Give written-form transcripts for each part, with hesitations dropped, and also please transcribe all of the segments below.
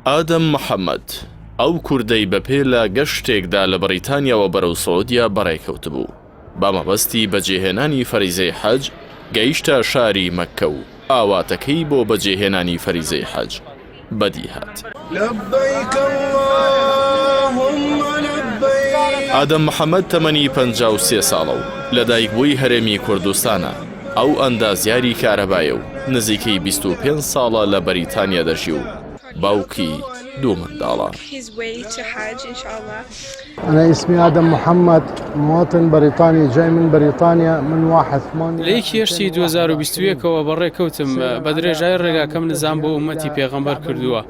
ئادەم محەمەد، ئەو کوردەی بە پێ لە گەشتێکدا لە بەریتانیاوە بەرەو سعودیە بەڕێکەوتبوو، بە مەبەستی بەجێهێنانی فەریزەی حەج گەیشتە شاری مەککە و ئاواتەکەی بۆ بەجێهێنانی فەریزەی حەج بەدیهات. ئادەم محەمەد تەمەنی 53 ساڵە و لەدایکبووی هەرێمی کوردستانە، ئەو ئەندازیاری کارەبایە و نزیکەی 25 ساڵە لە بەریتانیا دەژی و باوکی دوو منداڵە. انا اسمي ادم محمد مواطن بريطاني جاي من بريطانيا من واحد ثمانية لە یەکی هەشتی 2021 ەوە بەڕێکەوتم بە درێژای ڕێگاکەم نزام بۆ ئومەتی پێغەمبەر کردووە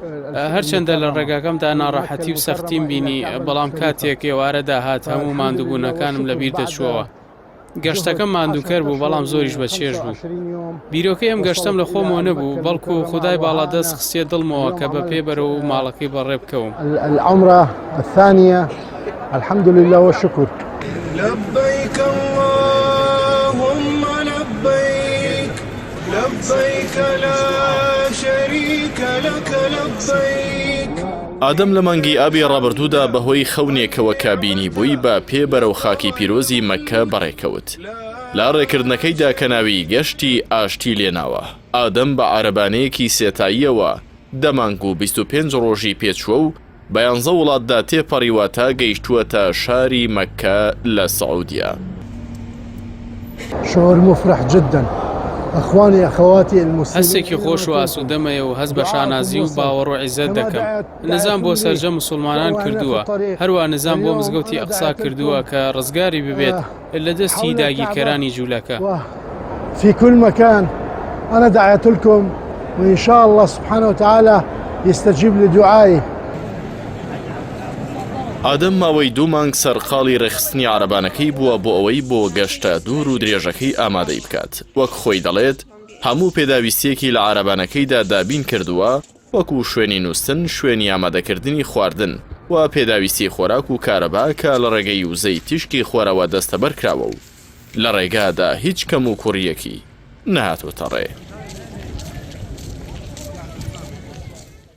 هەرچەندە لە ڕێگاکەمدا ناڕەحەتی و سەختیم بینی بەڵام کاتێک ئێوارە داهات هەموو ماندووبوونەکانم لەبیر دەچووەوە گەشتەکەم ماندووکەر بوو بەڵام زۆریش بە چێژ بوو. بیرۆکەی ئەم گەشتەم لە خۆمەوە نەبوو، بەڵکو خودای باڵادەست خستیە دڵمەوە کە بە پێ بەرەو ماڵەکەی بەڕێ بکەوم. العمرە الثانیە الحمد للە والشکر. لبیک اللهم لبیک لبیک لا شریک لک لبیک. ئادەم لە مانگی ئابی ڕابردوودا بەهۆی خەونێکەوە کە بینیبووی بە پێ بەرەو خاکی پیرۆزی مەککە بەڕێکەوت. لە ڕێکردنەکەیدا کە ناوی گەشتی ئاشتی لێناوە، ئادەم بە عارەبانەیەکی سێتاییەوە دە مانگ و 25 ڕۆژی پێچووە و بە یانزە وڵاتدا تێپەڕیوە تا گەیشتووەتە شاری مەککە لە سعودیە. شعور مفرح جدا اخواني اخواتي المسلمين هەستێکی خۆش و ئاسوودەم هەیە و هەست بە شانازی و باوەڕ و عیزەت دەکەم. نزام بۆ سەرجەم موسوڵمانان کردووە، هەروا نزام بۆ مزگەوتی ئەقسا کردووە کە ڕزگاری ببێت لە دەستی داگیرکەرانی جوولەکە. في كل مكان انا دعيت لكم وان شاء الله سبحانه وتعالى يستجيب لدعائي. ئادەم ماوەی دوو مانگ سەرقاڵی ڕێکخستنی عەرەبانەکەی بووە بۆ ئەوەی بۆ گەشتە دوور و درێژەکەی ئامادەی بکات، وەک خۆی دەڵێت هەموو پێداویستییەکی لە عەرەبانەکەیدا دابین کردووە، وەکو شوێنی نووستن، شوێنی ئامادەکردنی خواردن، و پێداویستی خۆراک و کارەبا کە لە ڕێگەی وزەی تیشکی خۆرەوە دەستەبەر کراوە و لە ڕێگادا هیچ کەموکوڕییەکی نەهاتۆتە ڕێ.